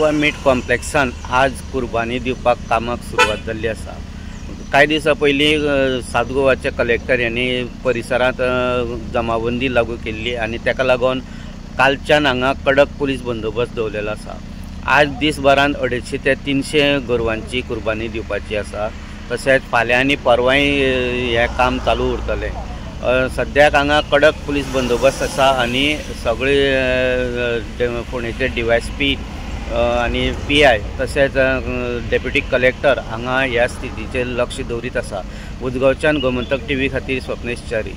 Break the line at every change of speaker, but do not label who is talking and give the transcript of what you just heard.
गोवा मीट कॉम्प्लेक्सान आज कुर्बानी दिवपाक कामाक सुरवात जाल्ली आसा. कांय दिसां पयलीं साउथ गोवाचे कलेक्टर यांनी परिसरांत जमावबंदी लागू केल्ली आनी ताका लागून कालच्यान हांगा कडक पुलीस बंदोबस्त दवरलेलो आसा. आज दिसभरांत 250 ते 300 गोरवांची कुर्बानी दिवपाची आसा. तशेंच फाल्यां आनी परवांय हें काम चालू उरतलें. सद्याक हांगा कडक पुलीस बंदोबस्त आसा आनी सगळे फोंडेचे DYSP आनी PI तशेंच डेप्युटी कलेक्टर हांगा ह्या स्थितीचेर लक्ष दवरीत आसा. उजगांवच्यान गोमंतक TV खातीर स्वप्नेश च्यारी.